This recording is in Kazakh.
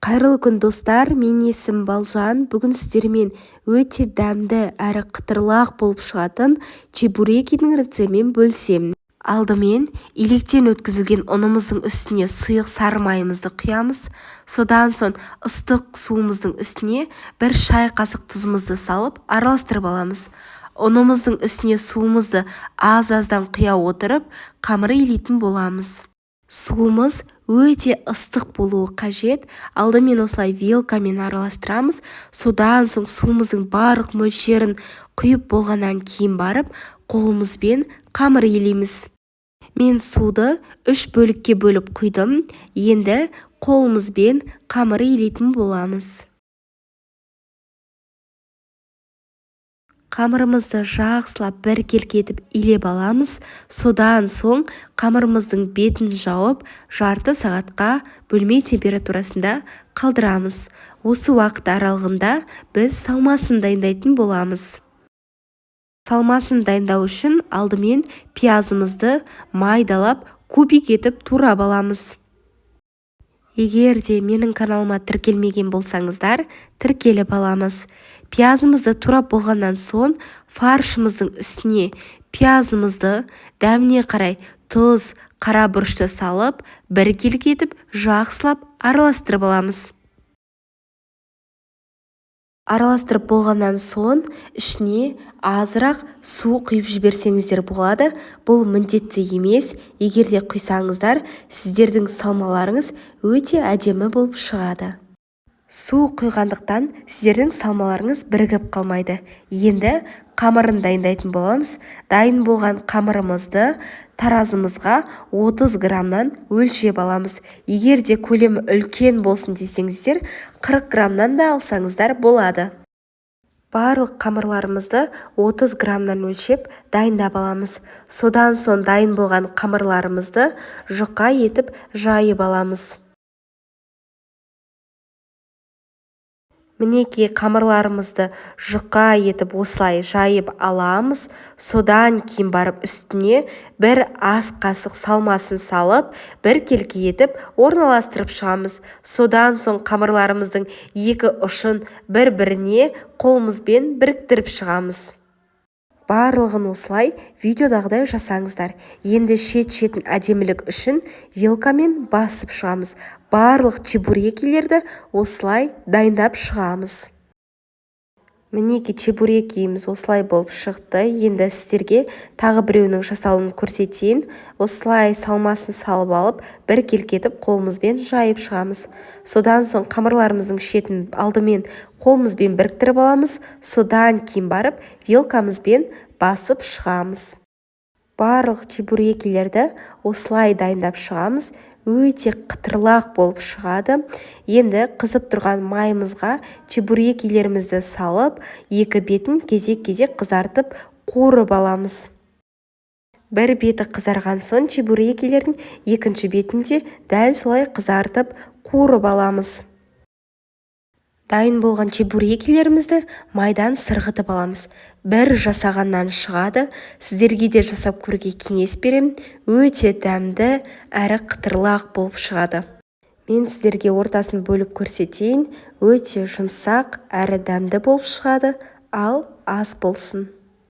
Қайырлы күн, достар! Менің есімім Балжан. Бүгін сіздермен өте дәмді әрі қытырлақ болып шығатын чебурекидің рецептімен бөлісемін. Алдымен електен өткізілген ұнымыздың үстіне сұйық сары майымызды құямыз. Содан соң ыстық суымыздың үстіне бір шай қасық тұзымызды салып, араластырып аламыз. Ұнымыздың үстіне суымызды аз-аздан құя отырып, қамыр илейтін боламыз. Суымыз өте ыстық болуы қажет. Алдымен осылай вилкамен араластырамыз. Содан соң суымыздың барлық мөлшерін құйып болғаннан кейін барып, қолымызбен қамыр илейміз. Мен суды 3 бөлікке бөліп құйдым. Енді қолымызбен қамыр илейтін боламыз. Қамырымызды жақсылап біркелкі етіп илеп аламыз. Содан соң қамырымыздың бетін жауып, жарты сағатқа бөлме температурасында қалдырамыз. Осы уақыт аралығында біз салмасын дайындайтын боламыз. Салмасын дайындау үшін алдымен пиязымызды майдалап, кубик етіп турап аламыз. Егер де менің каналыма тіркелмеген болсаңыздар, тіркеліп аламыз. Пиязымызды турап болғаннан соң фаршымыздың үстіне пиязымызды, дәміне қарай тұз, қара бұрышты салып, біркелкі етіп жақсылап араластырып аламыз. Араластырып болғаннан соң ішіне азырақ су құйып жіберсеңіздер болады. Бұл міндетті емес. Егер де құйсаңыздар, сіздердің салмаларыңыз өте әдемі болып шығады. Су құйғандықтан сіздердің салмаларыңыз бірігіп қалмайды. Енді қамырын дайындайтын боламыз. Дайын болған қамырымызды таразымызға 30 граммнан өлшеп аламыз. Егер де көлемі үлкен болсын десеңіздер, 40 граммнан да алсаңыздар болады. Барлық қамырларымызды 30 граммнан өлшеп дайындап аламыз. Содан соң дайын болған қамырларымызды жұқа етіп жайып аламыз. Мінекей, қамырларымызды жұқа етіп осылай жайып аламыз. Содан кейін барып үстіне бір ас қасық салмасын салып, біркелкі етіп орналастырып шығамыз. Содан соң қамырларымыздың екі ұшын бір-біріне қолымызбен біріктіріп шығамыз. Барлығын осылай видеодағыдай жасаңыздар. Енді шет-шетін әдемілік үшін вилкамен басып шығамыз. Барлық чебурекилерді осылай дайындап шығамыз. Мінекей, чебурекиіміз осылай болып шықты. Енді сіздерге тағы біреуінің жасалуын көрсетейін. Осылай салмасын салып алып, біркелкі етіп қолымызбен жайып шығамыз. Содан соң қамырларымыздың шетін алдымен қолымызбен біріктіріп аламыз. Содан кейін барып вилкамызбен басып шығамыз. Барлық чебурекилерді осылай дайындап шығамыз. Өте қытырлақ болып шығады. Енді қызып тұрған майымызға чебурекилерімізді салып, екі бетін кезек-кезек қызартып, қуырып аламыз. Бір беті қызарған соң чебурекилердің екінші бетін де дәл солай қызартып, қуырып аламыз. Дайын болған чебурекилерімізді майдан сырғытып аламыз. Бір жасағаннан шығады. Сіздерге де жасап көруге кеңес беремін. Өте дәмді әрі қытырлақ болып шығады. Мен сіздерге ортасын бөліп көрсетейін. Өте жұмсақ әрі дәмді болып шығады. Ал ас болсын.